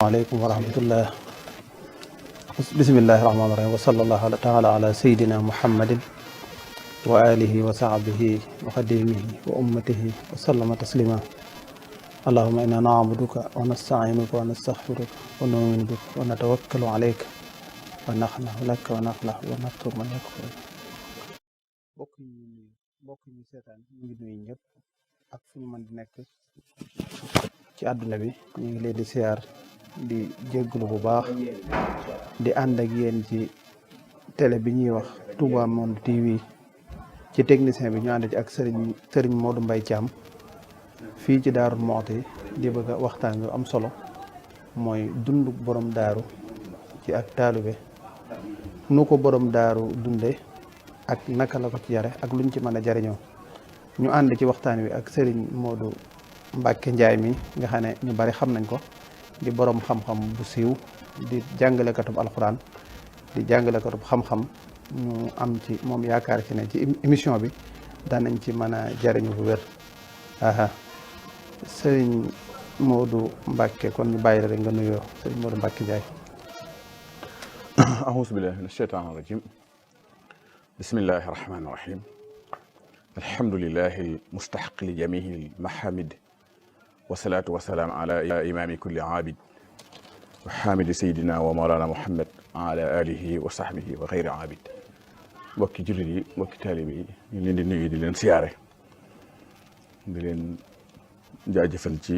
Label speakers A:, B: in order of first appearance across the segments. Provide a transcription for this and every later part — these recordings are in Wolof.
A: عليكم ورحمة الله. بسم الله الرحمن الرحيم وصلى الله تعالى على سيدنا محمد وآله وصحبه وخديمه وأمته وسلم تسليما. اللهم إنا نعبدك ونستعينك ونستغفرك ونؤمن بك ونتوكل عليك ونخلع لك ونخلع ونترك من يكفر. bokk ñu seetaan ñu ngi nuyu ñëpp ak fu ñu mën di nekk ci àdduna bi ñu ngi leen di siyaar di jégglu bu baax di ànd ak yéen ci télé bi ñuy wax Touba Monde TV ci technicien bi ñu ànd ci ak Serigne Modou Mbaye Thiam fii ci Daaru Muxti di bëgg a waxtaan yu am solo mooy dundu borom daaru ci ak taalibe nu ko borom daaru dunde ak naka la ko ci yare ak luñ ci mën a jariñoo ñu ànd ci waxtaan wi ak Serigne Modou Mbacke Ndiaye mi nga xam ne ñu bari xam nañ ko di borom xam-xam bu siiw di jàngalekatub alxuraan di jàngalekatub xam-xam ñu am ci moom yaakaar ci ne ci émission bi danañ ci mën a jariñu bu wér. Serigne Modou Mbacke kon ñu bàyyi la rek nga nuyoo Serigne Modou Mbacke Ndiaye.
B: أعوذ بالله من الشيطان الرجيم بسم الله الرحمن الرحيم الحمد لله المستحق لجميع المحامد والصلاة والسلام على إمام كل عابد وحامد سيدنا ومولانا محمد على آله وصحبه وغير عابد mbokki jullit yi mbokki taalibe yi ñu leen di nuyu di leen siyaare di leen jaajëfal ci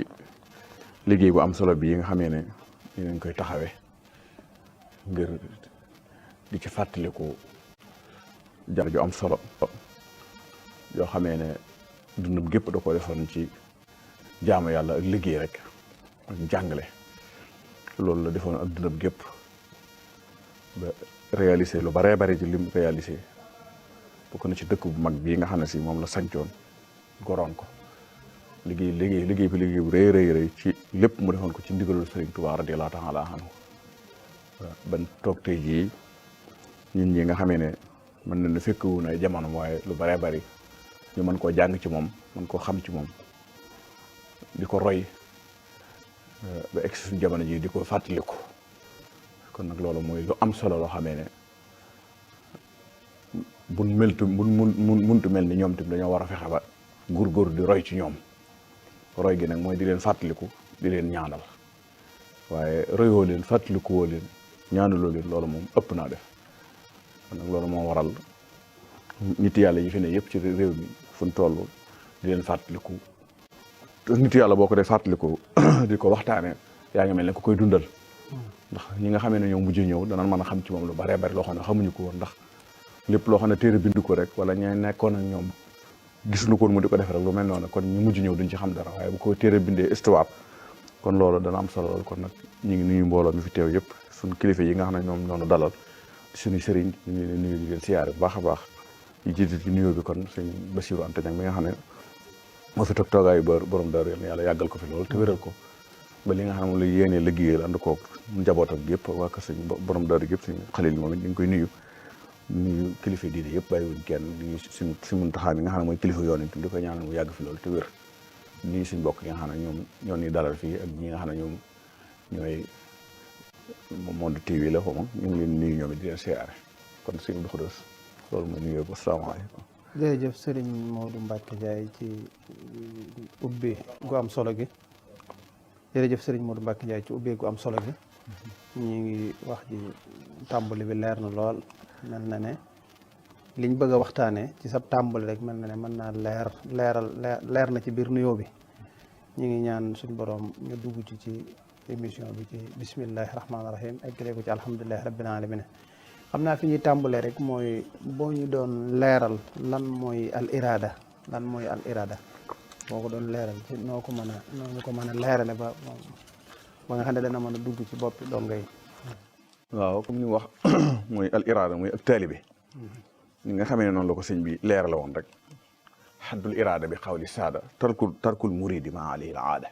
B: liggéey bu am solo bi nga xamee ne ñu leen koy taxawee ngir di ci fàttaliku jar ju am solo yoo xamee ne dundum gépp da ko defoon ci jaamu yàlla ak liggéey rek ak jàngale loolu la defoon ak dundam gépp ba réalisé lu baree bari ci lim réalisé bokk na ci dëkk bu mag bii nga xam ne si moom la sancoon goroon ko liggéey bu rëy rëy ci lépp mu defoon ko ci ndigalul Sëriñ Tuubaa radiyallaahu taala anhu ban toog tey jii ñun ñi nga xamee ne mën na ne fekk wu na jamono waaye lu baree bari ñu mën koo jàng ci moom mën koo xam ci moom di ko roy ba egg suñu jamono ji di ko fàttaliku kon nag loolu mooy lu am solo loo xamee ne buñ muntu mel ni ñoom tamit dañoo war a fexe ba góor di roy ci ñoom roy gi nag mooy di leen fàttaliku di leen ñaanal waaye royoo leen fàttaliku woo leen ñaanaloo leen loolu moom ëpp naa def kon nag loolu moo waral nit yàlla yi fi ne yëpp ci réew mi fu ñu toll di leen fàttaliku nit yàlla boo ko dee fàttaliku di ko waxtaane yaa ngi mel ne ku koy dundal ndax ñi nga xamee ne ñoom mujj ñëw danañ mën a xam ci moom lu baree bari loo xam ne xamuñu ko woon ndax lépp loo xam ne téere bind ko rek wala ña nekkoon ak ñoom gisuñu ko woon mu di ko def rek lu mel noonu kon ñu mujj ñëw duñ ci xam dara waaye bu ko téere bindee histoire kon loolu dana am solo lool kon nag ñu ngi nuyu mbooloo mi fi teew yëpp suñ kilifa yi nga xam ne ñoom ñoo dalal suñu sëriñ ñu ngi leen nuyu di leen siyaare bu baax a baax yi jiitu ci nuyoo bi kon sëñ Bassirou Anta Niang mi nga xam ne moo fi toog toogaayu borom daaru yàlla yàggal ko fi lool te wéral ko ba li nga xam ne moom la yéenee liggéeyal ànd koog njabootam gi yëpp waa kër sëñ borom daaru yëpp sëñ Xalil moom it ñu ngi koy nuyu kilifa diine yëpp bàyyiwuñ kenn nuyu si Muntaxa mi nga xam ne mooy kilifa yoon itam di ko ñaanal mu yàgg fi lool te wér nuyu suñ mbokk yi nga xam ne ñoom ñoo ñuy dalal fii ak ñi nga xam ne ñoom ñooy Monde TV la xaw ma ñu ngi leen nuyu ñoom it di leen siyaare kon sëñ Abdou Khoudoss loolu mooy nuyoo ba asalaamaaleykum.
A: jërëjëf Serigne Modou Mbacke Ndiaye ci ubbi gu am solo gi jërëjëf Serigne Modou Mbacke Ndiaye ci ubbi gu am solo gi ñu ngi wax ji tàmbali bi leer na lool mel na ne liñ bëgg a waxtaanee ci sab tàmbali rek mel na ne mën naa leer na ci biir nuyoo bi ñu ngi ñaan suñ borom ñu dugg ci émission bi ci bismillahi rahmaani rahim eggale ko ci alhamdulilahi rabbil alamin xam naa fi ñuy tàmbalee rek mooy boo ñu doon leeral lan mooy al irada boo ko doon leeral ci noo ñu ko mën a leerale ba nga xam ne dana mën a dugg ci bopp donga yi.
B: waaw comme ñu wax mooy al irada mooy ak taalibe ñi nga xamee ne noonu la ko sëñ bi leerale woon rek xaddul irada bi xawli saada tarkul muridi ma alayhi al aada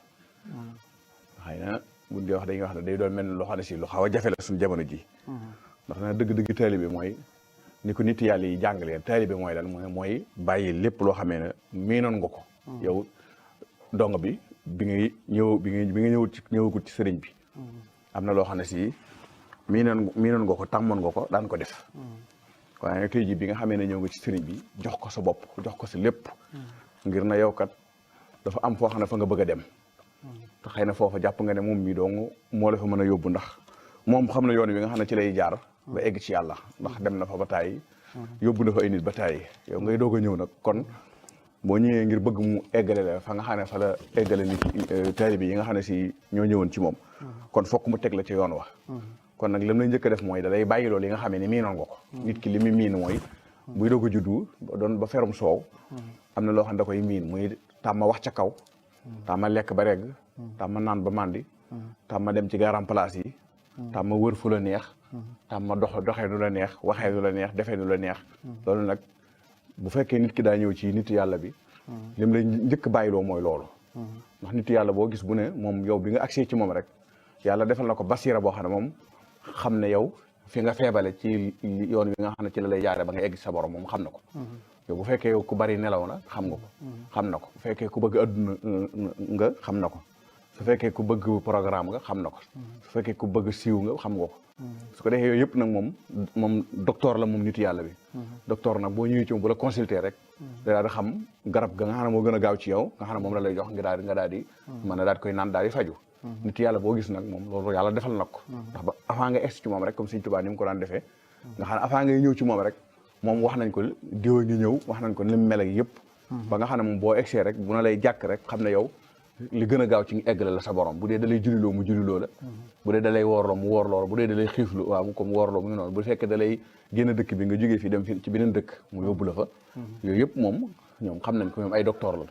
B: xëy na buñ di wax dañuy wax ne day doon mel loo xam ne si lu xaw a jafe la suñu jamono ji ndax na dëgg-dëgg taalibe mooy ni ko nit yàlla yi jàngalee taalibe mooy lan mooy bàyyi lépp loo xamee ne miinoon nga ko yow donga bi bi nga ñëwagul ci sëriñ bi am na loo xam ne si miinoon nga ko tàmmoon nga ko daan ko def waaye nag tey jii bi nga xamee ne ñëw nga ci sëriñ bi jox ko sa bopp jox ko sa lépp ngir na yow kat dafa am foo xam ne fa nga bëgg a dem te xëy na foofa jàpp nga ne moom mii dong moo la fa mën a yóbbu ndax moom xam na yoon wi nga xam ne ci lay jaar ba egg ci yàlla ndax dem na fa ba tàyyi yóbbu na fa ay nit ba tàyyi yow ngay doog a ñëw nag kon boo ñëwee ngir bëgg mu eggale la fa nga xam ne fa la eggale nit taalibe yi nga xam ne si ñoo ñëwoon ci moom kon fokk mu teg la ci yoon wa kon nag lam lay njëkk a def mooy da lay bàyyi loolu yi nga xamee ne miinoon nga ko nit ki li mu miin mooy buy doog a juddu doon ba ferum soow am na loo xam ne da koy miin muy tàmma wax ca kaw tàmma lekk ba regg tàmma naan ba màndi tàmma dem ci garam place yi tàmma wër fu la neex tàmma doxee nu la neex waxee nu la neex defee nu la neex loolu nag bu fekkee nit ki daa ñëw ci nit yàlla bi lim lay njëkk bàyyiloo mooy loolu ndax nit yàlla boo gis bu ne moom yow bi nga agsee ci moom rek yàlla defal na ko basira boo xam ne moom xam ne yow fi nga feebale ci yoon wi nga xam ne ci la lay jaare ba nga egg sa borom moom xam na ko yow bu fekkee yow ku bari nelaw na xam nga ko xam na ko bu fekkee ku bëgg adduna nga xam na ko su fekkee ku bëgg programme nga xam na ko su fekkee ku bëgg siiw nga xam nga ko su ko defee yooyu yëpp nag moom docteur la moom nit yàlla bi docteur nag boo ñëwee ci moom bu la consulter rek da daal di xam garab ga nga xam ne moo gën a gaaw ci yow nga xam ne moom la lay jox nga daal di mën a daal di koy naan daal di faju nit yàlla boo gis nag moom loolu yàlla defal nag ko ndax ba avant nga egsi ci moom rek comme Sëñ Tuubaa ni mu ko daan defee nga xam ne avant ngay ñëw ci moom rek moom wax nañ ko diwa ngi ñëw wax nañ ko ni mu mel ak yëpp ba nga xam ne moom boo egsee rek bu na lay jàkk rek xam ne yow li gën a gaaw ci eggale la sa borom bu dee da lay juliloo mu juliloo la bu dee da lay woorloo mu woorloo bu dee da lay xiiflu waaw ko mu woorloo mu ngi noonu bu fekkee da lay génn dëkk bi nga jógee fii dem fi ci beneen dëkk mu yóbbu la fa yooyu yëpp moom ñoom xam nañ ko ñoom ay docteur la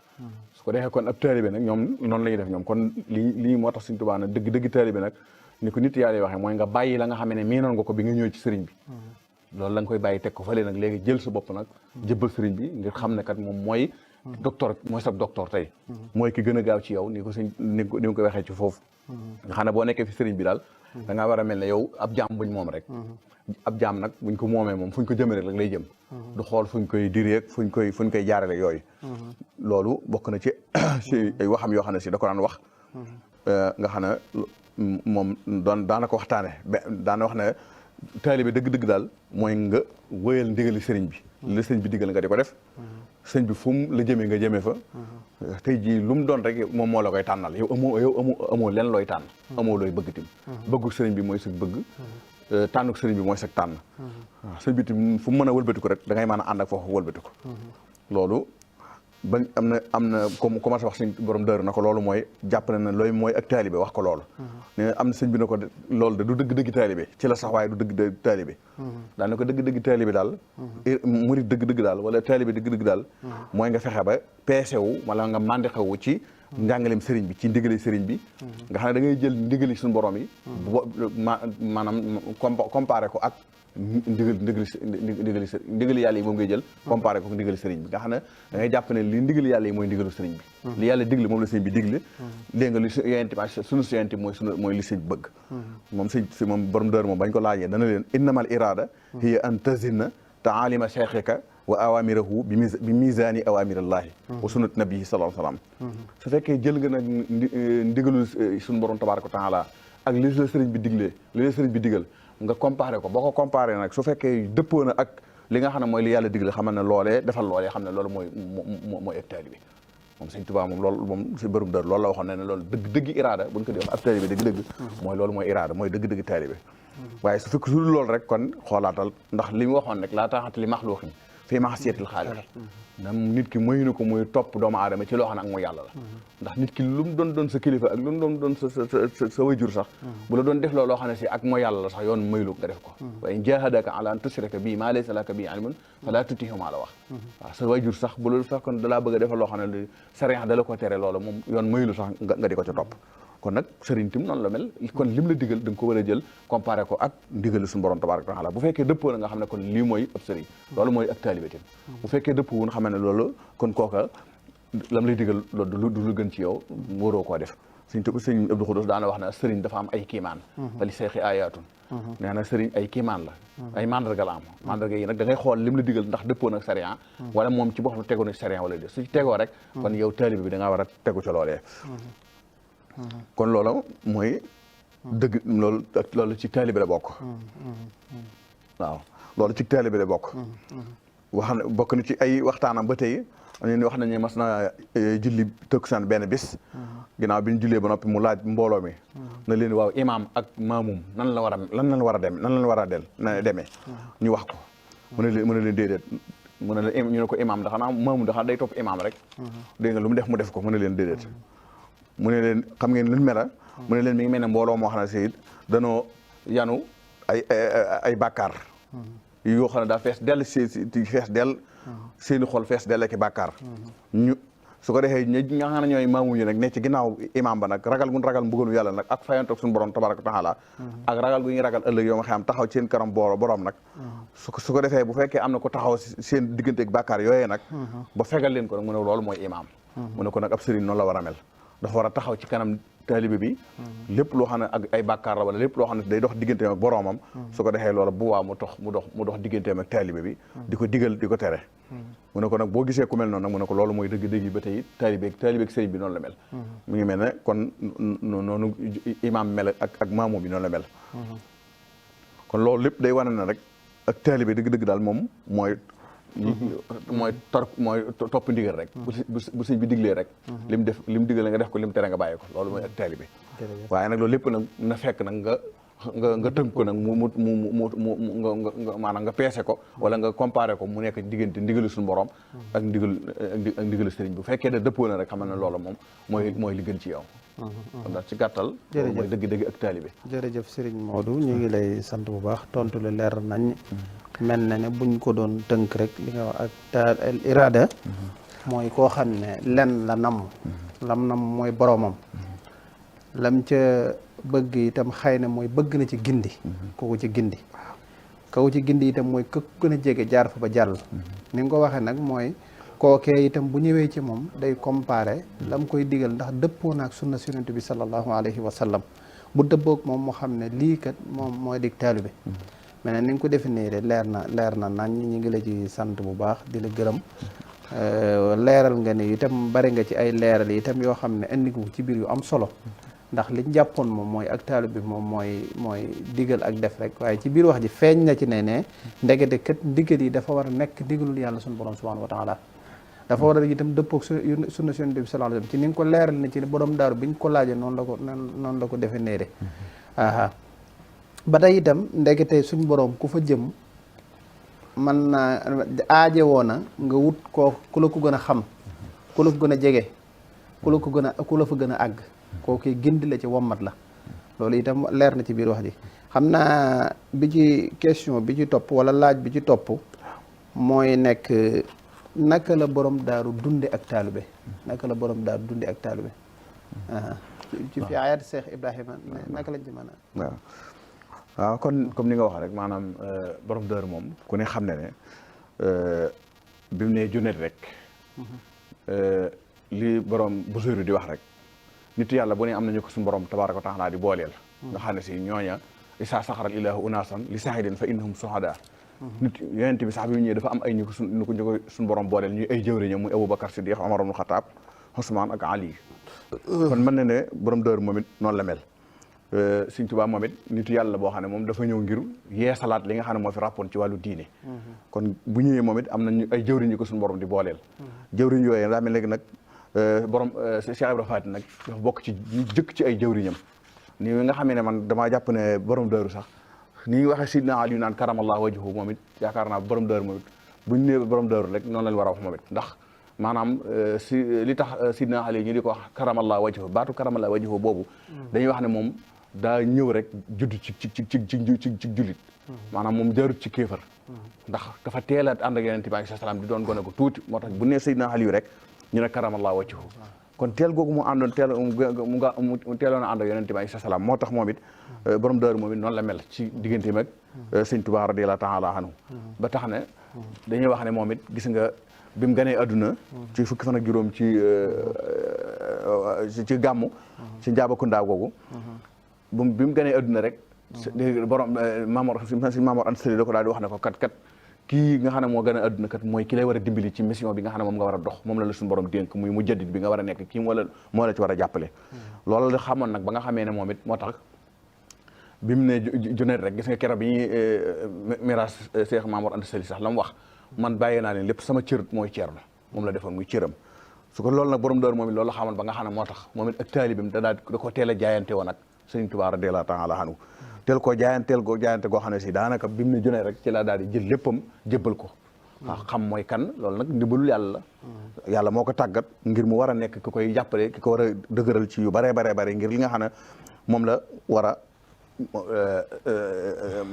B: su ko defee kon ab taalibe nag ñoom noonu la ñuy def ñoom kon lii moo tax Sëñ Tuubaa nag dëgg taalibe nag ni ko nit yàlla waxee mooy nga bàyyi la nga xam ne miinoon nga ko bi nga ñëw ci sëriñ bi loolu la nga koy bàyyi teg ko fële nag léegi jël sa bopp nag jëbbal sëriñ bi ngir xam ne kat moom mooy docteur mooy sab docteur tey mooy ki gën a gaaw ci yow ni ko sëñ ni nga ko waxee ci foofu nga xam ne boo nekkee fi sëriñ bi daal da ngaa war a mel ne yow ab jaam buñ moom rek ab jaam nag buñ ko moomee moom fuñ ko jëmee rek lay jëm du xool fuñ koy direeg fuñ koy jaarale yooyu loolu bokk na ci ay waxam yoo xam ne si da ko daan wax nga xam ne moom daana ko waxtaane daana wax ne taalibe dëgg-dëgg daal mooy nga wëyal ndigali sëriñ bi la sëriñ bi digal nga di ko def sëñ bi fu mu la jëmee nga jëmee fa tey jii lu mu doon rek moom moo la koy tànnal yow amoo len looy tànn amoo looy bëgg tim bëggu sëriñ bi mooy sa bëgg tànnuk sëriñ bi mooy sa tànn waaw sëñ bi tim fu mu mën a wëlbatiku rek da ngay mën a ànd ak foofu wëlbatiku loolu ba am na comme commencé wax sëñ borom dër na ko loolu mooy jàpp na ne looy mooy ak taalibe wax ko loolu ne am na sëñ bi ne ko loolu de du dëgg-dëgg taalibe ci la sax waaye du dëgg taalibe daal ne ko dëgg-dëgg taalibe daal murid dëgg-dëgg daal wala taalibe dëgg-dëgg daal mooy nga fexe ba peese wu wala nga mandi xewu ci njàngaleem sëriñ bi ci ndigali sëriñ bi nga xam ne da ngay jël ndigali suñu borom yi maanaam comparé ko ak ndigali yàlla yi moom ngay jël comparé ko ndigali sëriñ bi nga xam ne da ngay jàpp ne li ndigali yàlla yi mooy ndigalu sëriñ bi li yàlla digle moom la sëriñ bi digle léegi nga li yonent bi sunu yonent mooy li sëriñ bi bëgg moom sëñ moom borom dër moom bañ ko laajee dana leen innamal irada hiya an tazina taalima cheikhika wa awamirahu bi misani awamirillahi wa sunnat nabihi sallallahu alayhi wa sallam su fekkee jël nga nag ndigalu suñu borom tabaraka wa taala ak li la sëriñ bi diglee li la sëriñ bi digal nga comparé ko boo ko comparé nag su fekkee dëppoo na ak li nga xam ne mooy li yàlla digle xamal ne loolee defal loolee xam ne loolu mooy ab taalibe bi moom Sëñ Tuubaa moom loolu moom si bërum dër loolu la waxoon ne loolu dëgg iraada buñ ko di wax ab taalibe bi dëgg mooy loolu mooy iraada mooy dëgg taalibe waaye su fekk su dul loolu rek kon xoolaatal ndax li mu waxoon rek laa taxat li maxluuqin fii ma'siyatil xaaliq nam nit ki mayu na ko muy topp doomu aadama ci loo xam ne ak mooy yàlla la ndax nit ki lu mu doon sa kilifa ak lu mu doon sa wayjur sax bu la doon def loo xam ne si ak mooy yàlla la sax yoon maylu nga def ko wa in jahadaka ala an tushrika bii maa laysa laka bii ilmun fala tuti'humaa la wax waaw sa wayjur sax bu la fekkoon dalaa bëgg a defal loo xam ne sariya dala ko tere loolu moom yoon maylu sax nga di ko ca topp kon nag sëriñ tim noonu la mel kon lim la digal da nga ko war a jël comparé ko ak ndigal suñu borom tabaraka wa taala bu fekkee dëppoo na nga xam ne kon lii mooy ab sëriñ loolu mooy ak taalibe tim bu fekkee dëppoo wu nga xam ne loolu kon kooka lam lay digal loolu du lu gën ci yow waroo koo def sëñ Abdou Khoudous daana wax ne sëriñ dafa am ay kiimaan wali seexi ayaatun nee na sëriñ ay kiimaan la ay mandarga la am mandarga yi nag da ngay xool lim la digal ndax dëppoo nag sariya wala moom ci boppam tegoo na sariya wala def su ci tegoo rek kon yow taalibe bi da ngaa war a tegu ca loolee kon loolu mooy dëgg loolu ci taalibe la bokk. waaw loolu ci taalibe la bokk. wax na bokk na ci ay waxtaanam ba tey wax nañu mas na julli takkusaan benn bis. ginnaaw bi ñu jullee ba noppi mu laaj mbooloo mi. na leen waaw imaam ak maamum nan la war a demee. ñu wax ko. mu ne leen déedéet mu ne leen ñu ne ko imaam dafa maamum dafa day topp imaam rek. dégg nga lu mu def ko mu ne leen déedéet. mu ne leen xam ngeen lu mel mu ne leen mi ngi mel ne mbooloo moo xam ne si danoo yanu ay bàkkaar. yoo xam ne daa fees dell seeni xol fees dell ki bàkkaar. ñu su ko defee ña xam ne ñooy maamu yi nag ne ci ginnaaw imaam ba nag ragal gun ragal mbugalu yàlla nag ak fayantoog suñu borom tabaraka wa taala ak ragal gu ñuy ragal ëllëg yoo ma xam taxaw seen kanam borom nag su ko defee bu fekkee am na ko taxaw seen digganteeg bàkkaar yooyee nag ba fegal leen ko nag mu ne loolu mooy imaam mu ne ko nag ab sëriñ noonu la war a mel dafa war a taxaw ci kanam taalibe bi lépp loo xam ne ak ay bàkkaar la wala lépp loo xam ne day dox digganteem ak boroomam su ko defee loola bu waa mu dox digganteem ak taalibe bi di ko digal di ko tere mu ne ko nag boo gisee ku mel noonu nag mu ne ko loolu mooy dëgg-dëgg yi ba tey taalibe ak sëriñ bi noonu la mel mu ngi mel ne kon noonu imaam mel ak maamu bi noonu la mel kon loolu lépp day wane na rek ak taalibe dëgg-dëgg daal moom mooy topp ndigal rek bu sëñ bi diglee rek li mu digal nga def ko li mu tere nga bàyyi ko loolu mooy ak taalibe waaye nag loolu lépp nag na fekk nag nga tënk ko nag mu maanaam nga peese ko wala nga comparé ko mu nekk diggante ndigalu suñu borom ak ndigalu sëriñ bu fekkee da dëppoo na rek xam ne loola moom mooy li gën ci yow ndax ci gàttal mooy dëgg-dëgg ak taalibe
A: jërëjëf Serigne Modou ñu ngi lay sant bu baax tontu lu leer nañ mel na ne buñ ko doon tënk rek li nga wax ak al irada mooy koo xam ne lenn la nam mooy boromam lam ca bëgg itam xëy na mooy bëgg na ci gindi kooku ci gindi itam mooy këk gën a jege jaar fa ba jàll ni nga ko waxee nag mooy kookee itam bu ñëwee ci moom day comparé lam koy digal ndax dëppoo naak sunna Yonent bi sallallahu alayhi wa sallam bu dëppoog moom moo xam ne lii kat moom mooy dig taalibe mais nag ni nga ko définir leer na nañ ñi ngi la ci sant bu baax di la gërëm leeral nga ni itam bari nga ci ay leeral itam yoo xam ne indi ko ci biir yu am solo ndax liñ jàppoon moom mooy ak taalibe bi moom mooy digal ak def rek waaye ci biir wax ji feeñ na ci ne ndegete kat ndigal yi dafa war a nekk ndigalul yàlla suñu borom subhanahu wa taala dafa war a itam dëppoog sunna Yonent bi sallallahu alayhi wa sallam ci ni nga ko leeral na ci ne borom daaru biñ ko laajee noonu la ko defe néere ba tey itam ndekete suñ borom ku fa jëm man naa aaje woona nga wut ku la ko gën a xam ku la ko gën a jege ku la fa gën a àgg kooku gindi la ci wommat la loolu itam leer na ci biir wax ji xam naa bi ci question bi ci topp wala laaj bi ci topp mooy nekk naka la borom daaru dunde ak taalibe ci fi ayat Cheikh Ibrahima naka lañ ci mën a
B: waaw kon comme ni nga wax rek maanaam borom daaru moom ku ne xam ne bi mu ne junet rek li borom Busiri di wax rek nit yàlla bu ne am nañu ko suñu borom tabaaraka wa taala di booleel nga xam ne si ñooña isa saxaral ilaahu unaasan li sahidin fa innahum suhada nit yonent bi sax bi mu ñëwee dafa am ay ñu ko suñu borom booleel ñuy ay jëwriñam muy Aboubacar Siddiq Omar ibn Khattab Ousmane ak Ali kon mën na ne borom daaru moom it noonu la mel Sëñ Tuubaa moom it nitu yàlla boo xam ne moom dafa ñëw ngir yeesalaat li nga xam ne moo fi ràppoon ci wàllu diine kon bu ñëwee moom it am nañu ay jëwriñ yi ko suñu borom di booleel jëwriñ yooyu daa mel léegi nag borom Cheikh Ibrahima Faty nag dafa bokk ci jëkk ci ay jëwriñam ni nga xamee ne man damaa jàpp ne borom daaru sax ni ñu waxee Sidna Ali naan karamallahu wajhu moom it yaakaar naa borom daaru moom it buñ nee borom daaru rek noonu lañ war a wax moom it ndax maanaam li tax Sidna Ali ñu di ko wax karamallahu wajhu baatu karamallahu wajhu boobu dañuy wax ne moom daa ñëw rek judd ci jullit maanaam moom jaarut ci kéefar ndax dafa teel a ànd ak Yonent bi alayhi salaam di doon gone ko tuuti moo tax bu nee Sidna Ali rek ñu ne karamallahu wajhu kon teel googu mu àndoon mu teeloon a ànd ak Yonent bi alayhi salaam moo tax moom it borom daaru moom it noonu la mel ci digganteem ak Sëñ Tuubaa radiyallaahu taala anhu ba tax ne dañuy wax ne moom it gis nga bi mu ganee adduna ci fukki fan ak juróom ci gàmmu ci Njaabakunda googu bi mu ganee adduna rek borom Maamor Anta Sali da ko daal di wax ne ko kat kii nga xam ne moo gën a adduna kat mooy ki lay war a dimbali ci mission bi nga xam ne moom nga war a dox moom la suñu borom dénk muy mujaddid bi nga war a nekk kii moo la ci war a jàppale loolu la xamoon nag ba nga xamee ne moom it moo tax bi mu ne Junayd rek gis nga keroog bi ñuy miraas Cheikh Mamour Anta Sali sax la mu wax man bàyyee naa leen lépp sama cër mooy Ceerno moom la defoon muy cëram su ko loolu nag borom Daaru moom it loolu la xamoon ba nga xam ne moo tax moom it ak taalibam da ko teel a jaayante woon ak Sëriñ Tuubaa radiyallaahu taala anhu teel koo jaayante goo xam ne si daanaka bi mu ne Junayd rek ci la daal di jël léppam jébbal ko waaw xam mooy kan loolu nag ndimbalul yàlla la yàlla moo ko tàggat ngir mu war a nekk ki koy jàppale ki ko war a dëgëral ci yu baree ngir li nga xam ne moom la war a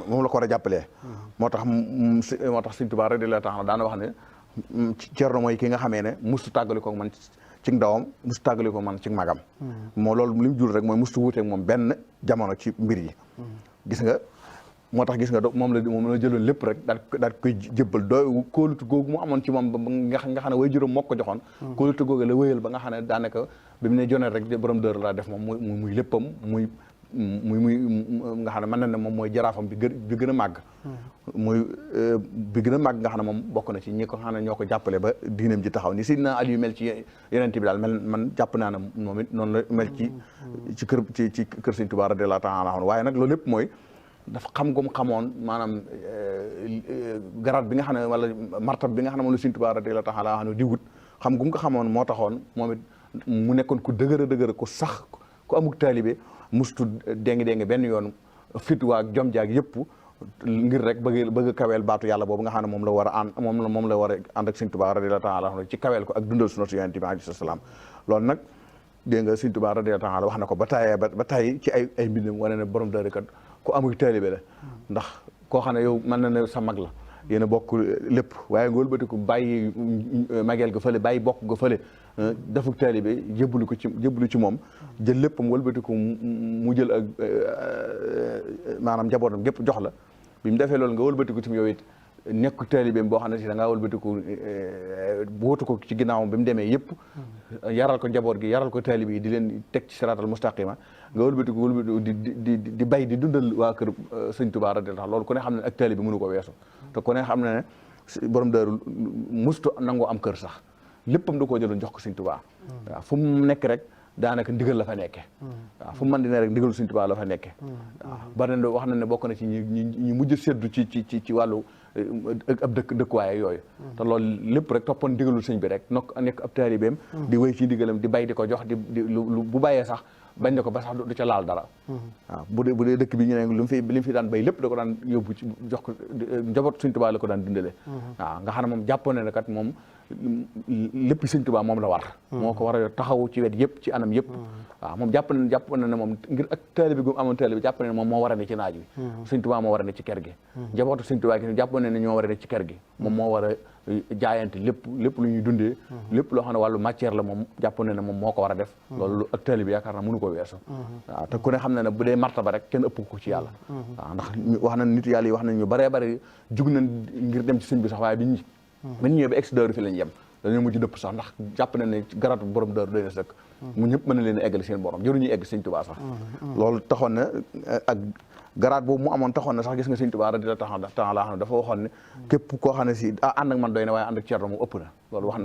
B: moom la ko war a jàppalee moo tax Sëriñ Tuubaa radiyallaahu taala daana wax ne Ceerno mooy ki nga xamee ne mustu tàggali ko man ci ndawam mustu tàggali ko man ci magam moo loolu li mu jur rek mooy mustu wuuteeg moom benn jamono ci mbir yi gis nga moo tax gis nga moom la jëloon lépp rek daal koy jébbal doo kóolutu googu mu amoon ci moom ba nga xam ne way juróom moo ko joxoon kóolutu googu la wéyal ba nga xam ne daanaka bi mu ne Junayd rek borom Daaru laa def moom muy léppam muy nga xam ne mën na ne moom mooy jaraafam bi gën a màgg muy bi gën a màgg nga xam ne moom bokk na ci ñi ko xam ne ñoo ko jàppale ba diinam ji taxaw ni Sidina Ali yu mel ci Yonent bi daal man jàpp naa ne moom it noonu la mel ci kër Sëriñ Tuubaa radiyallaahu taala anhu waaye nag loolu lépp mooy dafa xam gum xamoon maanaam garaat bi nga xam ne wala martab bi nga xam ne moom la Sëriñ Tuubaa radiyallaahu taala anhu di wut xam gum ko xamoon moo taxoon moom it mu nekkoon ku dëgër ku sax ku amuk taalibe mustu déngi benn yoon fit waag jom jaag yëpp ngir rek bëgg a kaweel baatu yàlla boobu nga xam ne moom la war a ànd moom la war a ànd ak Sëriñ Tuubaa radiyallaahu taala anhu ci kaweel ko ak dundal sunnatu Yonent bi alayhi salaam loolu nag dégg nga Sëriñ Tuubaa radiyallaahu taala wax na ko ba tàyyi ci ay mbindam wane ne borom Daaru kat ku amul taalibe la ndax koo xam ne yow mën na ne sa mag la yéen a bokk lépp waaye nga wëlbatiku bàyyi mageel ga fële bàyyi bokk ga fële defuk taalibe jébbalu ci moom jël léppam wëlbatiku mu jël ak maanaam njabootam gépp jox la bi mu defee loolu nga wëlbatiku ci yow it nekk taalibeem boo xam ne si da ngaa wëlbatiku wóotu ko ci ginnaawam bi mu demee yëpp yaral ko njaboot gi yaral ko taalibe yi di leen teg ci siraatal mustaqima nga wëlbatiku di bay di dundal waa kër Sëriñ Tuubaa radiyallaahu loolu ku ne xam ne ak taalibe mënu ko weesu te ku ne xam ne borom Daaru mustu nangoo am kër sax léppam da koo jëloon jox ko Sëriñ Tuubaa waaw fu mu nekk rek daanaka ndigal la fa nekke waaw fu mu mën di ne rek ndigalu Sëriñ Tuubaa la fa nekke waaw bari na wax na ne bokk na ci ñi mujj seddu ci wàllu ab dëkkuwaay yooyu te loolu lépp rek toppoon ndigalul sëñ bi rek nekk ab taalibeem di wéy ci ndigalam di bay di ko jox bu bàyyee sax bañ na ko ba sax du ca laal dara waaw bu dee dëkk bi ñu ne li mu fi daan bay lépp da ko daan yóbbu ci jox ko njaboot Sëriñ Tuubaa la ko daan dundale waaw nga xam ne moom jàppoon ne kat moom lépp Sëriñ Tuubaa moom la war moo ko war a taxaw ci wet yëpp ci anam yëpp waaw moom jàpp na ne moom ngir ak taalibe gu amoon taalibe jàpp na ne moom moo war a ne ci naaj wi Sëriñ Tuubaa moo war a ne ci kër gi njabootu Sëriñ Tuubaa gi jàpp na ne ñoo war a ne ci kër gi moom moo war a jaayante lépp lu ñuy dundee lépp loo xam ne wàllu matière la moom jàpp na ne moom moo ko war a def loolu ak taalibe yaakaar naa mënu ko weesu waaw te ku ne xam na ne bu dee martaba rek kenn ëpp ko ci yàlla waaw ndax wax na nit yàlla yi wax nañ ñu bare jug nañ ngir dem ci sëñ bi sax waaye bi ñu ñëwee ba ex Daaru fi lañ yem dañoo mujj dëpp sax ndax jàpp na ne garatu borom Daaru doy na sëkk mu ñëpp mën na leen a eggali seen borom jëruñuy egg Sëriñ Tuubaa sax loolu taxoon na ak garaat boobu mu amoon taxoon na sax gis nga Sëriñ Tuubaa radiyallaahu taala anhu dafa waxoon ne képp koo xam ne si ànd ak man doy na waaye ànd ak Ceerno mu ëpp na loolu wax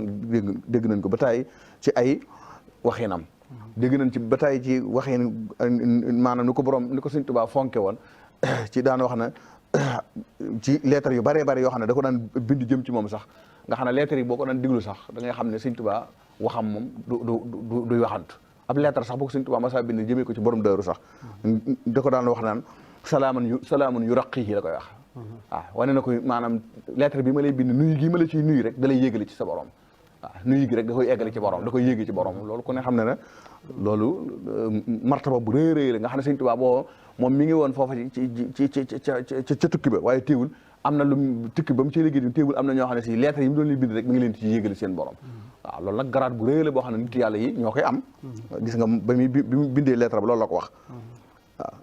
B: dégg nañ ko ba tey ci ay waxinam dégg nañ ci ba tey ci waxin maanaam ni ko Sëriñ Tuubaa fonke woon ci daan wax na ci lettre yu bare yoo xam ne da ko daan bind jëm ci moom sax nga xam ne lettre yi boo ko daan diglu sax da ngay xam ne Sëriñ Tuubaa waxam moom duy waxantu ab lettre sax boo ko Sëriñ Tuubaa masa bind jëmee ko ci borom Daaru sax da ko daan wax naan salaamun yu raqihi la koy wax waaw wane na ko maanaam lettre bi ma lay bind nuyu gi ma la ciy nuyu rek da lay yéegale ci sa borom waaw nuyu gi rek da koy eggale ci borom da koy yéege ci borom loolu ku ne xam ne ne loolu martaba bu rëy la nga xam ne Sëriñ Tuubaa moom mi ngi woon foofa ca tukki ba waaye téewul am na lu tukki ba mu ci liggéey téewul am na ñoo xam ne si lettre yi mu doon li bind rek mi ngi leen ci yéegale seen borom waaw loolu nag garaat bu rëy la boo xam ne nit yàlla yi ñoo koy am gis nga ba muy bi mu bindee lettre ba loolu la ko wax waaw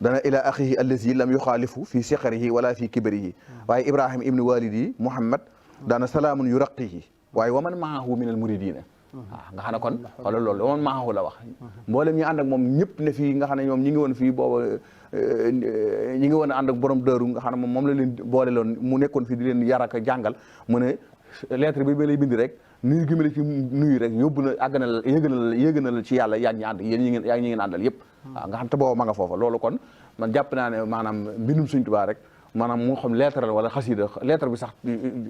B: dana ila axihi allazi lam yuxaalifu fi siqarihi wala fi kibarihi waaye Ibrahima ibni walidi Muhammad daana salaamun yu raqihi waaye waman maahu min al muridina waaw nga xam ne kon wala loolu waman maahu la wax mboolem ñi ànd ak moom ñëpp ne fii nga xam ne ñoom ñi ngi woon fii booba ñi ngi woon ànd ak borom Daaru nga xam ne moom la leen boole loon mu nekkoon fii di leen yar ak jàngal mu ne lettre bi ba lay bind rek nuyu gi ma la ci nuyu rek yóbbu na àgg na la yëg na la ci yàlla yaa ñi ànd yéen ñi ngeen àndal yëpp waaw nga xam te booba ma nga foofa loolu kon man jàpp naa ne maanaam mbindum Sëñ Tuubaa rek maanaam moo xam lettre la wala xasida lettre bi sax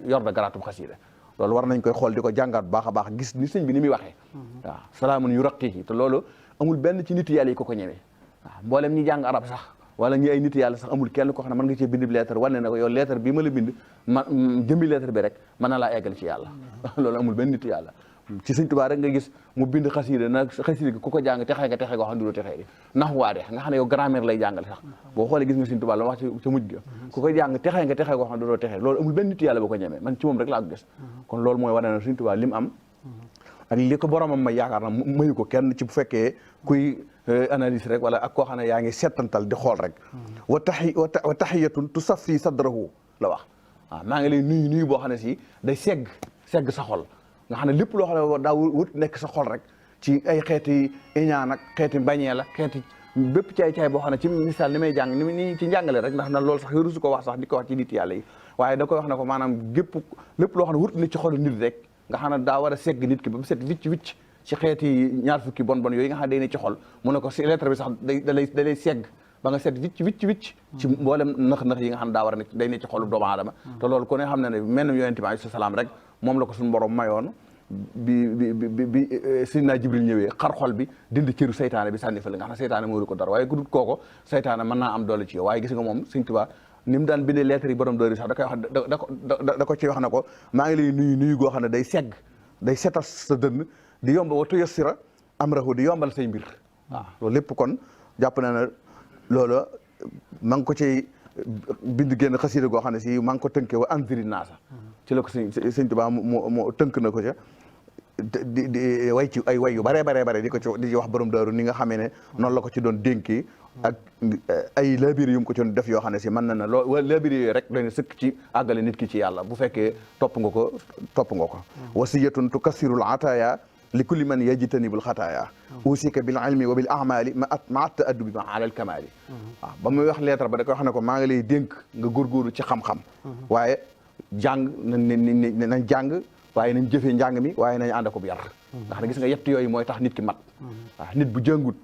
B: yor na garaatub xasida loolu war nañ koy xool di ko jàngaat bu baax a baax gis ni sëñ bi ni muy waxee waaw salaamun yu raqihi te loolu amul benn ci nit yàlla yi ko ñemee waaw mboolem ñi jàng arab sax wala ñi ay nit yàlla sax amul kenn ko xam ne mën nga cee bind lettre wane na ko yow lettre bi ma la bind jëmmi lettre bi rek mën na laa eggal ci yàlla loolu amul benn nit yàlla ci Sëñ Tuubaa rek nga gis mu bind xasida nag xasida gi ku ko jàng texee nga texee goo xam ne du texee di nax waa de nga xam ne yow grammaire lay jàngale sax boo xoolee gis nga Sëñ Tuubaa la wax ca mujj ga ku ko jàng texee nga texee goo xam ne du texee loolu amul benn nit yàlla boo ko ñemee man ci moom rek laa ko gis kon loolu mooy wane na Sëñ Tuubaa li mu am ak li ko boromam may yaakaar na mayu ko kenn ci bu fekkee kuy analyse rek wala ak koo xam ne yaa ngi settantal di xool rek wa tahiyatun tusaffi sadrahu la wax waaw maa ngi lay nuyu boo xam ne si day segg sa xol nga xam ne lépp loo xam ne daa wut nekk sa xol rek ci ay xeeti iñaan ak xeeti mbañee la xeeti bépp caay-caay boo xam ne ci misaal ni may jàng ni ci njàngale rek ndax na loolu sax yorusu ko wax sax di ko wax ci nit yàlla yi waaye da koy wax ne ko maanaam lépp loo xam ne wut na ci xolu nit rek nga xam ne daa war a segg nit ki ba mu set wicc ci xeeti ñaar fukki bon yooyu nga xam ne day ne ci xol mu ne ko si lettre bi sax da lay segg ba nga set wicc ci mboolem nax yi nga xam ne daa war a ne day ne ci xolu doomu aadama te loolu ku ne xam ne ne mennum yonent bi alayhi salaam rek moom la ko suñu borom mayoon bi Sidna Jibril ñëwee xar xol bi dindi cëru saytaane bi sànni fële nga xam ne saytaane moo ko dara waaye ku dut kooko saytaane mën naa am doole ci yow waaye gis nga moom Sëñ Tuubaa ni mu daan bindee lettre yi borom doori sax da koy wax da ko ci wax na ko maa ngi lay nuyu goo xam ne day segg day setal sa dënn di yomba watu yassira amrahu di yombal say mbir waaw loolu lépp kon jàpp na ne loola ma ngi ko ci bind génn xasida goo xam ne si maa ngi ko tënkee wa anziri naasa ci la ko Sëñ Tuubaa moo tënk na ko ca di way ci ay way yu bare di ko ci wax borom daaru ni nga xamee ne noonu la ko ci doon dénkee ak ay labir yu mu ko ci doon def yoo xam ne si mën na loo labir yooyu rek doy na sëkk ci àggale nit ki ci yàlla bu fekkee topp nga ko wasiyatun tukassirul ataaya li kulli man yajtanibul xataaya usika bil ilmi wa bil amali ma ta'addubi ma alal kamali waaw ba muy wax lettre ba da koy wax ne ko maa ngi lay dénk nga góorgóorlu ci xam-xam waaye jàng nañ jàng waaye nañ jëfee njàng mi waaye nañ ànd ko bu yar ndax na gis nga yett yooyu mooy tax nit ki mat waaw nit bu jàngut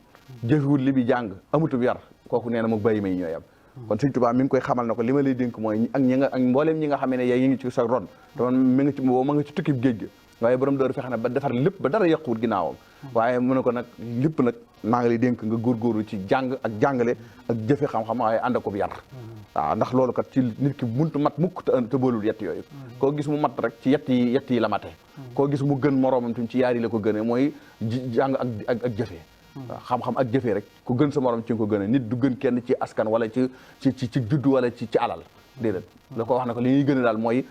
B: jëfewul li bi jàng amutub yar kooku nee na moom bàyyi may ñooy am kon Sëñ Tuubaa mi ngi koy xamal na ko li ma lay dénk mooy ak mbooleem ñi nga xam ne yi ngi ci sa ron te man mi nga ci ma nga ci tukkib géej gi waaye borom door fexe na ba defar lépp ba dara yàquwut ginnaawam waaye mu ne ko nag lépp nag maa ngi lay dénk nga góorgóorlu ci jàng ak jàngale ak jëfe xam-xam waaye ànd ko bu yar waaw ndax loolu kat ci nit ki muntu mat mukk te boolul yett yooyu koo gis mu mat rek ci yett yi la mate koo gis mu gën moroomam tam ci yaar yi la ko gëne mooy jàng ak jëfee waaw xam-xam ak jëfee rek ku gën sa morom ci nga ko gëne nit du gën kenn ci askan wala ci juddu wala ci alal déedéet la ko wax na ko li ñuy gën a daal mooy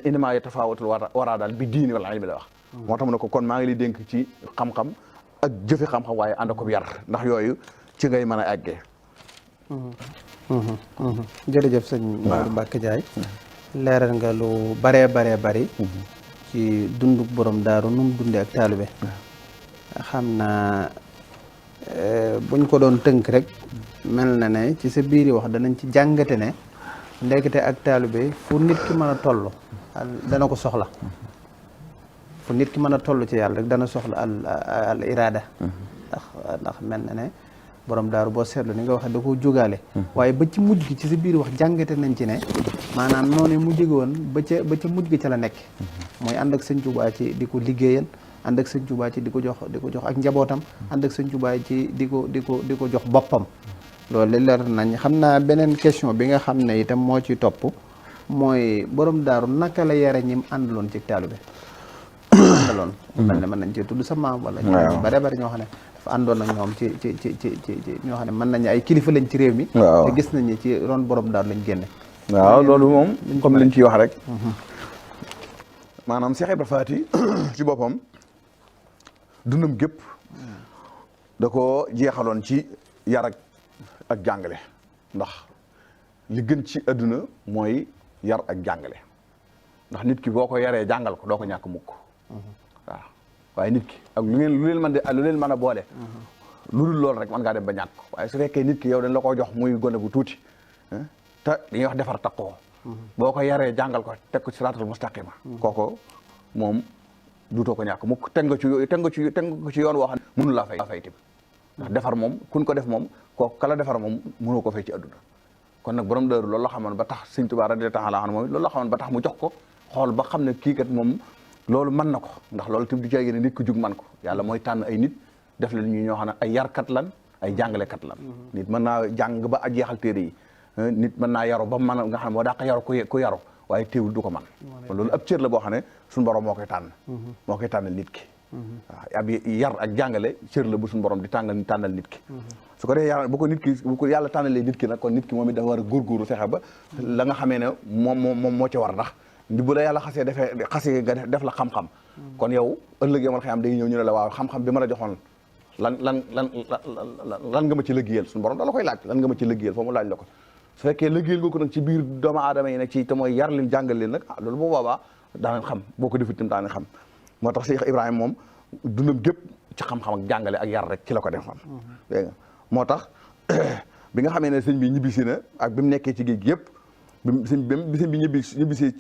B: innamaa yatafaawatul waraa daal bi diini wal ilmi la wax moo tax mu ne ko kon maa ngi lay dénk ci xam-xam ak jëfe xam-xam waaye ànd ko yar ndax yooyu ci ngay mën a àggee
A: jërëjëf sëñ Modou Mbacké Ndiaye leeral nga lu baree bari ci dundu borom daaru nu mu dundee ak taalibe xam naa buñ ko doon tënk rek mel na ne ci sa biir wax danañ ci jàngate ne ndekete ak taalibe fu nit ki mën a toll dana ko soxla fu nit ki mën a toll ci yàlla rek dana soxla al iraada ndax mel na ne borom daaru boo seetlu ni nga waxee da koo jógaale waaye ba ci mujj gi ci sa biir wax jàngate nañ ci ne maanaam noonu mu jóge woon ba ca mujj gi ca la nekk mooy ànd ak Sëñ Tuubaa ci di ko liggéeyal ànd ak Sëñ Tuubaa ci di ko jox ak njabootam ànd ak Sëñ Tuubaa ci di ko jox boppam loolu leer nañ xam naa beneen question bi nga xam ne itam moo ci topp mooy borom daaru naka la yare ñim àndaloon ci taalibe àndaloon mel ne mën nañ ci tudd sa maam wala ñu bari ñoo xam ne dafa àndoon ak ñoom ci ñoo xam ne mën nañu ay kilifa lañ ci réew mi te gis nañu ci ron borom daaru lañ génne
B: waaw loolu moom comme liñ ciy wax rek maanaam Cheikh Ibra Faty ci boppam dundam gépp da ko jeexaloon ci yar ak jàngale ndax li gën ci àdduna mooy yar ak jàngale ndax nit ki boo ko yaree jàngal ko doo ko ñàkk mukk waaw waaye nit ki ak lu leen mën a boole lu dul loolu rek mën ngaa dem ba ñàkk waaye su fekkee nit ki yow dañ la ko jox muy gone gu tuuti te dañuy wax defar takkoo boo ko yaree jàngal ko teg ko ci siraatal mustaqima kooko moom duutoo ko ñàkk mukk teg nga ko ci yoon woo xam ne mënu laa fay tamit ndax defar moom kun ko def moom kooku kala defar moom mënoo ko fay ci àdduna kon nag borom daaru loolu la xamoon ba tax sëñ Tuubaa radiyallaahu taala anhu moom loolu la xamoon ba tax mu jox ko xool ba xam ne kii kat moom loolu mën na ko ndax loolu tamit du caagi ne nit ku jug man ko yàlla mooy tànn ay nit def leen ñu ñoo xam ne ay yarkat lan ay jàngalekat lan nit mën naa jàng ba a jeexal téere yi nit mën naa yaru ba mën a nga xam ne moo dàq yaru ku yaru waaye teewul du ko man kon loolu ab cër la boo xam ne suñu borom moo koy tànn moo koy tànnal nit ki waaw ab yar ak jàngale cër la bu suñu borom di tànnal nit ki su ko dee yàlla bu ko yàlla tànnalee nit ki nag kon nit ki moom it dafa war a góorgóorlu fexe ba la nga xamee ne moom moo ci war ndax bu la yàlla xasee nga def la xam-xam kon yow ëllëg yomal xëy am day ñëw ñu ne la waaw xam-xam bi ma la joxoon lan nga ma ci liggéeyal suñu borom da la koy laaj lan nga ma ci liggéeyal foo mu laaj la ko su fekkee liggéeyal nga ko nag ci biir doomu aadama yi nag ci te mooy yar leen jàngal leen nag loolu bu boobaa daanañ xam boo ko defut tam daanañ xam moo tax Cheikh Ibrahima moom dundam gépp ci xam-xam ak jàngale ak yar rek ci la ko defoon dégg nga moo tax bi nga xamee ne sëñ bi ñibbisi na ak bi mu nekkee ci géej gi yëpp sëñ bi ñibbisee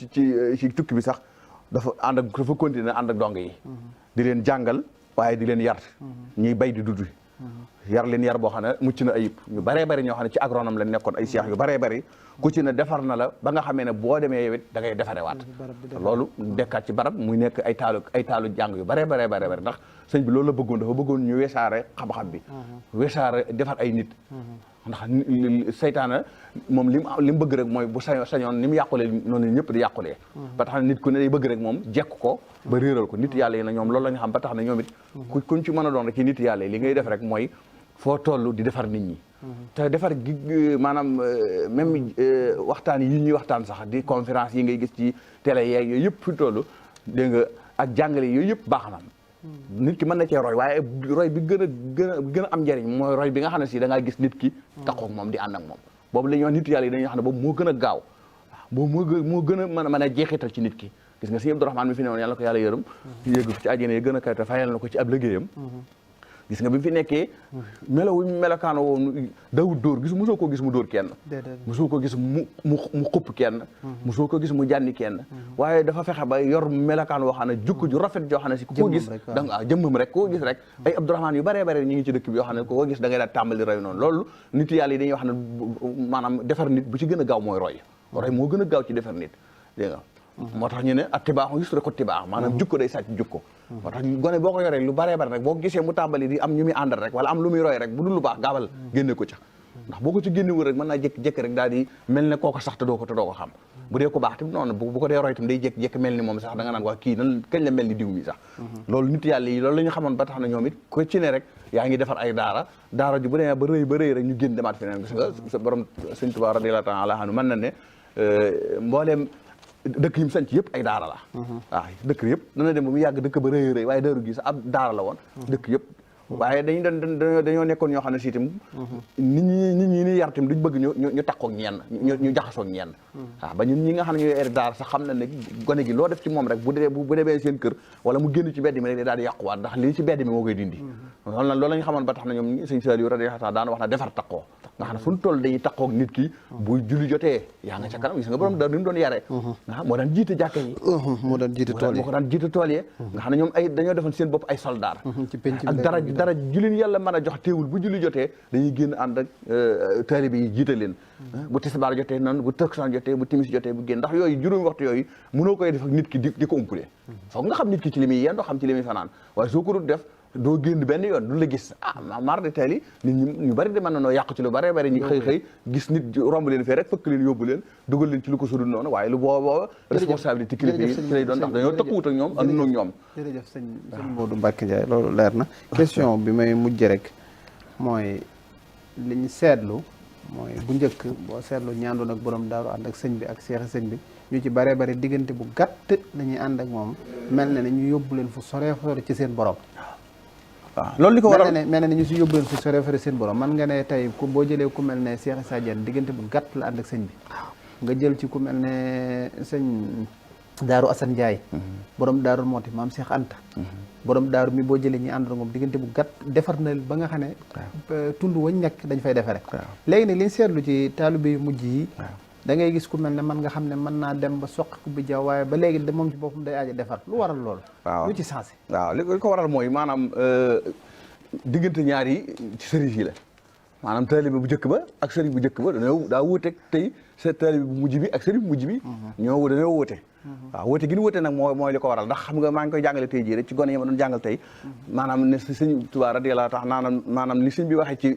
B: ci tukki bi sax dafa continuer ànd ak dong yi di leen jàngal waaye di leen yar ñuy bay di dudd yar leen yar boo xam ne mucc na ayib ñu baree bari ñoo xam ne ci agronome lañ nekkoon ay seex yu baree bari ku ci ne defar na la ba nga xamee ne boo demee yow it da ngay defarewaat loolu dekkaat ci barab muy nekk ay taalu jàng yu baree bari ndax sëñ bi loolu la bëggoon dafa bëggoon ñu wesaare xam-xam bi wesaare defar ay nit ndax seytaana moom li mu bëgg rek mooy bu sañoon ni mu yàqulee noonu ñëpp di yàqulee ba tax na nit ku ne day bëgg rek moom jekk ko ba réeral ko nit yàlla yi na ñoom loolu la ñu xam ba tax na ñoom it kuñ ci mën a doon rek ci nit yàlla yi li ngay def rek mooy foo toll di defar nit ñi te defar gi maanaam même waxtaan yi ñuy waxtaan sax di conférence yi ngay gis ci télé yeeg yooyu yëpp fi toll dégg nga ak jàngale yooyu yëpp baax na nit ki mën na cee roy waaye roy bi gën a am njëriñ mooy roy bi nga xam ne si da ngaa gis nit ki taxaw ak moom di ànd ak moom boobu la ñuy wax nit yàlla yi dañuy wax ne boobu moo gën a gaaw boobu moo gën a mën a jeexital ci nit ki gis nga si Abdourahmane mi fi ne woon yàlla ko yàlla yërëm yéegu ci àjjana yi gën a kayta fayal na ko ci ab liggéeyam gis nga bi mu fi nekkee melokaano woon dawut dóor mosoo ko gis mu dóor kenn mosoo ko gis mu xupp kenn mosoo ko gis mu jànni kenn waaye dafa fexe ba yor melokaan woo xam ne jukk ju rafet joo xam ne si ku ko gis da nga jëmmam rek koo gis rek ay Abdourahmane yu baree bare ñu ngi ci dëkk bi yoo xam ne ku ko gis da ngay daal tàmbali roy noonu loolu nit yàlla yi dañuy wax ne maanaam defar nit bu ci gën a gaaw mooy roy moo gën a gaaw ci defar nit dégg nga moo tax ñu ne ak tibaax yus rek ko tibaax maanaam jukko day sàcc jukko moo tax gone boo ko yoree lu baree bari rek boo gisee mu tàmbali di am ñu muy àndal rek wala am lu muy roy rek bu dul lu baax gaawal génne ko ca ndax boo ko ci génnewul rek mën naa jékki-jékki rek daal di mel ne kooko sax te doo ko xam bu dee ko baax tamit noonu bu ko dee roy tam day jékki-jékki mel ni moom sax da nga naan wax kii nan kañ la mel ni diw mi sax loolu nit yàlla yi loolu la ñu xamoon ba tax na ñoom it ko ci ne rek yaa ngi defar ay daara ju bu demee ba rëy rek ñu génn demaat feneen gis nga sa borom Sëñ Tuubaa radiyallaahu taala anhu mën na ne mbooleem dëkk yi mu sanc yëpp ay daara la waaw dëkk yëpp dana dem ba mu yàgg dëkk ba rëy waaye daaru gi sax ab daara la woon dëkk yëpp waaye dañoo nekkoon ñoo xam ne si itam nit ñi ni yar itam duñ bëgg ñu takkoog ñenn ñu jaxasoog ñenn waaw ba ñun ñi nga xam ne ñooy eri daara sax xam na ne gone gi loo def ci moom rek bu demee seen kër wala mu génn ci mbedd mi rek day daal di yàquwaat ndax lii ci mbedd mi moo koy dindi loolu la ñu xamoon ba tax na ñoom sëñ Saliou radiyallaahu taala daan wax na defar takkoo nga xam ne fu ñu toll dañuy takkoog nit ki bu julli jotee yaa nga ca kanam gis nga borom da ni mu doon yaree nga moo daan jiite jàkka yi moo daan jiite tool yi nga xam ne ñoom dañoo defoon seen bopp ay soldaar ak dara julin yàlla mën a jox teewul bu julli jotee dañuy génn ànd ak taalibe yi jiite leen bu tisbaar jotee noonu bu takkusaan jotee bu timis jotee bu génn ndax yooyu juróomi waxtu yooyu mënoo koy def ak nit ki di ko umpule foog nga xam nit ki ci li muy yendoo xam ci li muy fanaan waaye soo ko dul def doo génn benn yoon du la gis mar de teel yi nit ñu bari de mën na noo yàqu ci lu bari bari ñu xëy gis nit romb leen fee rek fëkk leen yóbbu leen dugal leen ci lu ko sudul noonu waaye lu booba responsabilité kilifa yi ci lay doon ndax dañoo tëkkuwut ak ñoom ànduna ak ñoom
A: jërëjëf sëñ Modou Mbacké Ndiaye loolu leer na question bi may mujj rek mooy li ñu seetlu mooy bu njëkk boo seetlu ñaandoon ak borom daaru ànd ak sëñ bi ak seexi sëñ bi ñu ci baree bari diggante bu gàtt lañuy ànd ak moom mel na ne ñu yóbbu leen fu sore ci seen borom
B: waaw loolu li ko waral
A: mel na ne ñu si yóbbu leen fu sore seen borom man nga ne tey boo jëlee ku mel ne Cheikh Issa Diène diggante bu gàtt la ànd ak sëñ bi nga jël ci ku mel ne sëñ Daaru Assane Ndiaye borom Daaru Mooti maam Cheikh Anta borom daaru mi boo jëlee ñi àndoon moom diggante bu gàtt defar na ba nga xam ne tund wañ nekk dañ fay defare léegi nag liñ seetlu ci taalibe yu mujj yi da ngay gis ku mel ne man nga xam ne mën naa dem ba soq ku bi jaww waaye ba léegi de moom ci boppam day aaja defar lu waral loolu lu ci sensé
B: waaw li ko waral mooy maanaam diggante ñaar yi ci sëriñ yi la maanaam taalibe bu njëkk ba ak sëriñ bu njëkk ba daa wuuteeg tey sa taalibe bu mujj bi ak sëriñ bu mujj bi dañoo wuute waaw wuute gi ñu wuute nag mooy li ko waral ndax xam nga maa ngi koy jàngale tey jii rek ci gone yi ma doon jàngal tey maanaam ne sëñ Tuubaa radiyallaahu taala maanaam li sëñ bi waxee ci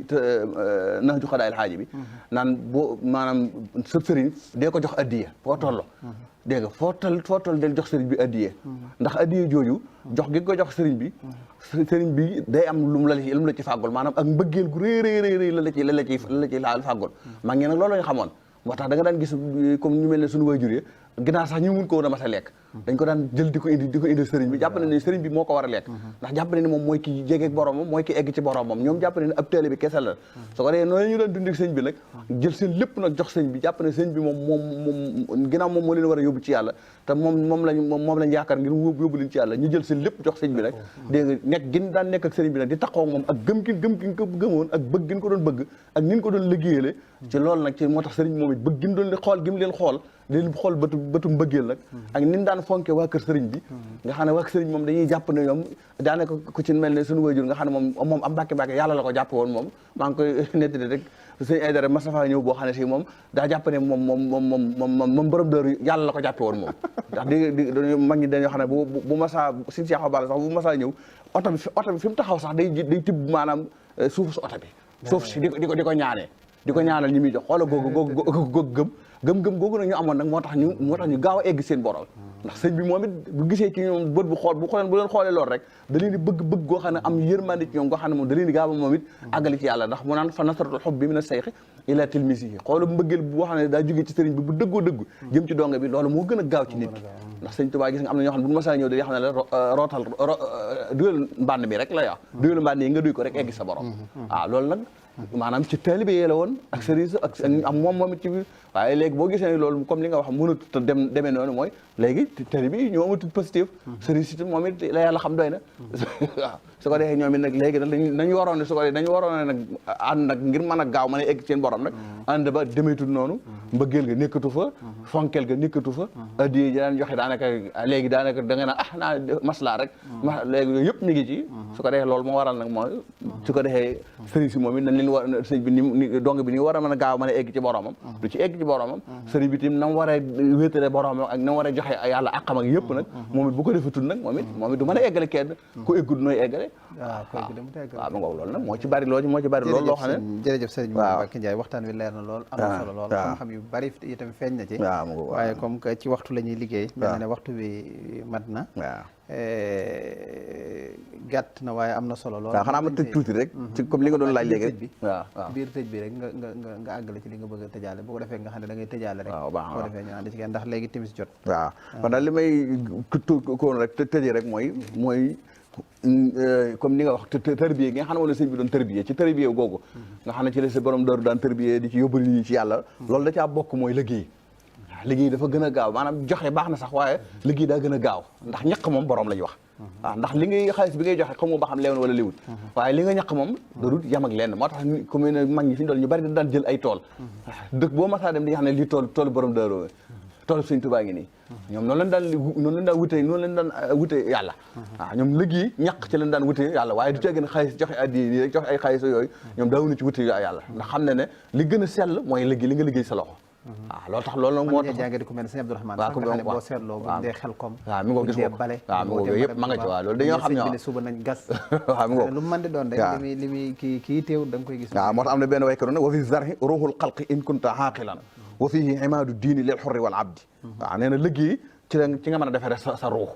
B: Nahju Qadaa'il Haaji bi naan boo maanaam sa sëriñ dee ko jox addiya foo toll dégg nga foo toll del jox sëriñ bi addiya ndax addiya jooju jox gi ko jox sëriñ bi day am lu mu la ci fàggul maanaam ak mbëggeel gu rëy la ci fàggul maa ngi nag loolu la ñu xamoon moo tax da nga daan gis comme ñu mel ne suñu waajur yi ginnaaw sax ñu mun ko woon a mas a lekk dañ ko daan jël di ko indi sëriñ bi jàpp na ne sëriñ bi moo ko war a lekk ndax jàpp na ne moom mooy ki jege ak boromam mooy ki egg ci boromam ñoom jàpp na ne ab taalibe bi kese la su ko defee noonu ñu doon dund ak sëñ bi nag jël seen lépp nag jox sëñ bi jàpp ne sëñ bi moom ginnaaw moom moo leen war a yóbbu ci yàlla te moom lañ yaakaar ngir yóbbu leen ci yàlla ñu jël seen lépp jox sëñ bi nag dégg nga nekk gin daan nekk ak sëriñ bi nag di taxaw moom ak gëm gi ko gëmoon ak bëgg gin ko doon bëgg ak nin ko doon liggéeyale ci loolu nag ci moo tax sëriñ moom it bëgg gin doon xool gim leen xool bëtu mbëggeel nag ak nin daan fonke waa kër sëriñ bi nga xam ne waa kër sëriñ moom dañuy jàpp ne ñoom daanaka ku ci mel ne suñu waajur nga xam ne moom am mbàkke yàlla la ko jàpp woon moom maa ngi koy nettali rek sëñ Aydara Moustapha ñëw boo xam ne si moom daa jàpp ne moom borom dëru yàlla la ko jàppe woon moom ndax di mag ñi dañoo xam ne bu masaa sin Cheikh Balla sax bu masaa ñëw oto bi fi mu taxaw sax day tibb maanaam suuf su oto bi suuf si di ko ñaanee di ko ñaanal ñi muy jox xoola googu gëm-gëm googu nag ñu amoon nag moo tax ñu gaaw a egg seen borom ndax sëñ bi moom it bu gisee ci ñoom bët bu leen xoolee lool rek da leen di bëgg goo xam ne am yërmande ci ñoom goo xam ne moom da leen di gaaw a moom it àggali ci yàlla ndax mu naan fa nasratul hubbi mina sayxi ila tilmisihi xoola mbëggeel boo xam ne daa jógee ci sëriñ bi bu dëggu jëm ci donga bi loolu moo gën a gaaw ci nit ki ndax sëñ Tuubaa gis nga am na ñoo xam ne bu masaa ñëw da xam ne la rootal duyal mbànd mi rek la yaa duyal mbànd yi nga duy ko rek egg sa borom waaw loolu nag maanaam ci taalibe yi la woon ak sëriñ ak am moom it ci biir waaye léegi boo gisee ne loolu comme li nga wax mënut a demee noonu mooy léegi taalibe yi ñoo amatul positif sëriñ si moom it la yàlla xam doy na waaw su ko defee ñoom it nag léegi dañu waroon ne su ko defee dañu waroon ne nag ànd nag ngir mën a gaaw mën a egg seen borom nag ànd ba demeetul noonu mbëggeel ga nekkatu fa fonkel ga nekkatu fa addiye ji daan joxe daanaka léegi daanaka da nga naan naa maslaa rek léegi yooyu yëpp ñu ngi ci su ko defee loolu moo waral nag mooy su ko defee sëriñ si moom it nañ leen war sëriñ bi ni dong bi ni war a mën a gaaw mën a egg ci boromam du ci egg ci boromam sëriñ bi tim na mu war a wéetale boromam ak na mu war a joxe yàlla àqam ak yëpp nag moom it bu ko defatul nag moom it du mën a eggale kenn ku eggul nooy eggale waaw ma ngoog loolu nag moo ci bari loolu loo xam ne
A: jërëjëf sëriñ Mbacké Ndiaye waxtaan wi leer na lool am na solo lool xam-xam yu bari itam feeñ na ci waaye comme que ci waxtu la ñuy liggéey mel na ne waxtu bi mat na gàtt na waaye am na solo lool
B: waaw xanaa ma tëj tuuti rek ci comme li nga doon laaj léegi rek
A: waaw biir tëj bi rek nga àggale ci li nga bëgg a tëjaale bu ko defee nga xam ne da ngay tëjaale rek bu ko defee ñu ànd ci kenn ndax léegi timis jot
B: waaw kon daal li may koon rek tëjee rek mooy comme ni nga wax tërbiye gi nga xam ne wala sëñ bi doon tërbiye ci tërbiye googu nga xam ne ci la sa borom dooru daan tërbiye di ci yóbbu nit ñi ci yàlla loolu da caa bokk mooy liggéey dafa gën a gaaw maanaam joxe baax na sax waaye liggéey daa gën a gaaw ndax ñaq moom borom la ñu wax waaw ndax li ngay xaalis bi ngay joxe xamoo ba xam leewoon wala liwut waaye li nga ñaq moom darul yam ak lenn moo tax comme ne mag ñi fi ñu doon ñu bari da daan jël ay tool dëkk boo masaa dem di nga xam ne lii toolu borom daaroo toolu Sëñ Tuubaa ngi nii ñoom noonu leen daan wute yàlla waaw ñoom liggéey ñaq ci leen daan wute yàlla waaye du tee gën a xaalis joxe addi nii rek joxe ay xaalis yooyu ñoom daawuñu ci wute yàlla ndax xam ne li gën a sell mooy liggéey li nga liggéey sa loxo waaw loolu tax loolu moo tax
A: jàngee di ko mel ne sëñ Abdourahmane nga xam ne boo seetloo bu dee xel kom
B: waaw mi ngo gis ko
A: bale
B: waaw mi ngo yooyu yëpp ma nga ci waaw loolu dañoo xam ne
A: ne suba nañ gas
B: waaw mi ngo
A: lu mu mën di doon rek li muy kii teewul da nga koy gis
B: waaw moo tax am na benn waykat ne wa fi zarhi ruhul xalqi in kunta xaaqilan wa fihi imaadu diini lil xurri wal abdi waaw nee na liggéey ci nga mën a defere sa ruux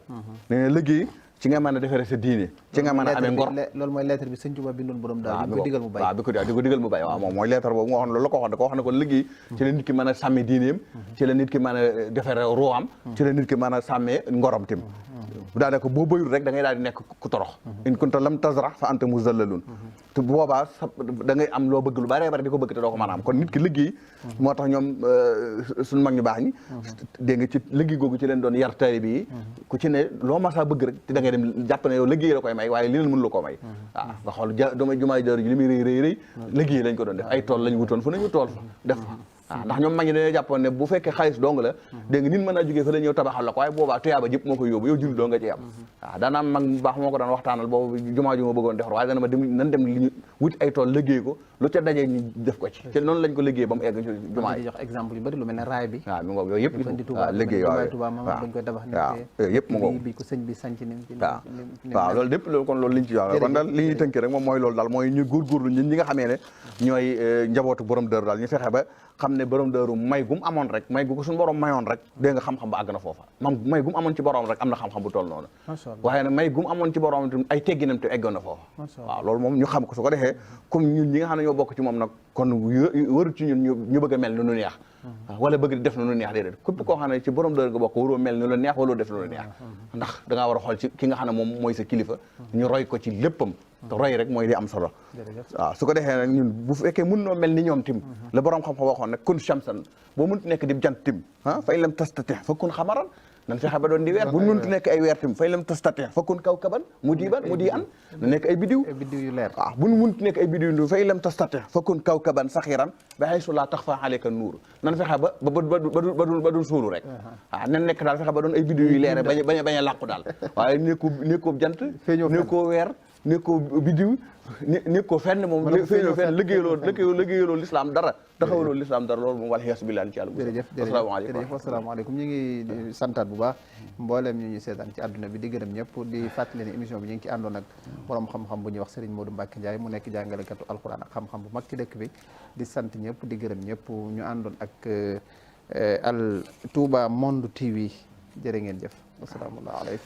B: nee na liggéey ci nga mën a defere sa diine ci nga mën a amee ngor
A: loolu mooy lettre bi sëñ Tuubaa bindoon borom daal di ko digal mu bay
B: waaw di ko digal mu bay waaw moom mooy lettre boobu nga wax loolu la ko wax da ko wax ne ko liggéey ci la nit ki mën a sàmmee diineem ci la nit ki mën a defere ruuxam ci la nit ki mën a sàmmee ngorom tim daanaka boo bëyul rek da ngay daal di nekk ku torox in kunta lam tazra fa anta muzallalun te bu boobaa da ngay am loo bëgg lu bari bari di ko bëgg te doo ko mën a am kon nit ki liggéey moo tax ñoom suñu mag ñu baax ñi dégg nga ci liggéey googu ci leen doon yar taalibe yi ku ci ne loo masaa bëgg rek te da ngay dem jàpp ne yow liggéey la koy may waaye li leen mën la koo may waaw nga xool jumaay Daaru ji li muy rëy liggéey lañ ko doon def ay tool lañ wutoon fu nañu tool fa def waaw ndax ñoom mag ñi dañoo jàppoon ne bu fekkee xaalis dong la dégg nga nit mën naa jógee fa la ñëw tabaxal la ko waaye boobaa tuyaaba jëpp moo koy yóbbu yow jullit doo nga ci am waaw daanaa mag bu baax moo ko daan waxtaanal boobu jumaa ju ma bëggoon defar waaye dana ma dem nan dem li ñu wuti ay tool liggéey ko lu ca dajee ñu def ko ci te noonu lañ ko liggéey ba mu egg ci jumaa yi
C: jox exemple yu bari lu mel ne raay bi
B: waaw mi ngoog yooyu yëpp waaw liggéey waaw
C: bañ koy tabax
B: waaw yooyu yëpp mu ngoog
C: bi ko sëñ bi sanc ni
B: waaw loolu lépp loolu kon loolu liñ ci wax kon daal li ñuy tënk rek moom mooy loolu daal mooy ñu góorgóorlu ñun ñi nga xamee ne ñooy njabootu borom dër daal ñu fexe ba xam ne borom dëru may gum amoon rek may gu ko suñu borom mayoon rek dégg nga xam-xam ba àgg na foofa may gum amoon ci borom rek am na xam-xam bu toll noonu waaye nag may gum amoon ci borom ay tegginam te eggoon na foofa waaw loolu moom ñu xam ko su ko defee comme ñun ñi nga xam ne ñoo bokk ci moom nag kon waru ci ñun ñu bëgg a mel ni nu neex wala bëgg di def nu neex déedéet képp koo xam ne ci borom dër nga bokk waroo mel ni la neex waloo def lu neex ndax da ngaa war a xool ci ki nga xam ne moom mooy sa kilifa ñu roy ko ci léppam te roy rek mooy li am solo waaw su ko defee nag ñun bu fekkee mun noo mel ni ñoom tim la borom xam-xam waxoon nag kun shamsan boo mënut nekk di jant tim fay lam tastati fa kun xamaran nan fexe ba doon di weer bu mënut nekk ay weer tim fay lam tastati fa kun kaw kaban mu di an na nekk ay bidiw
C: yu leer
B: waaw bu mënut nekk ay bidiw ndu fay lam tastati fa kun kaw kaban saxiran ba haysu laa taxfa alayka nuur nan fexe ba dul suulu rek waaw nan nekk daal fexe ba doon ay bidiw yu leere bañ a làqu daal waaye nekkoo jant nekkoo weer nekkoo bidiw nekkoo fenn moom feeñoo fenn liggéeyaloo l'islam dara taxawaloo l'islam dara loolu moom wala xeesu billahi ci yàlla
C: jërëjëf asalaamaaleykum ñu ngi santaat bu baax mboolem ñu seetaan ci àdduna bi di gërëm ñëpp di fàttali ne émission bi ñu ngi ci àndoon ak borom xam-xam bu ñuy wax Serigne Modou Mbacké Ndiaye mu nekk jàngalekatu alxuraan ak xam-xam bu mag ci dëkk bi di sant ñëpp di gërëm ñëpp ñu àndoon ak al Touba Monde TV jërë ngeen jëf asalaamaaleykum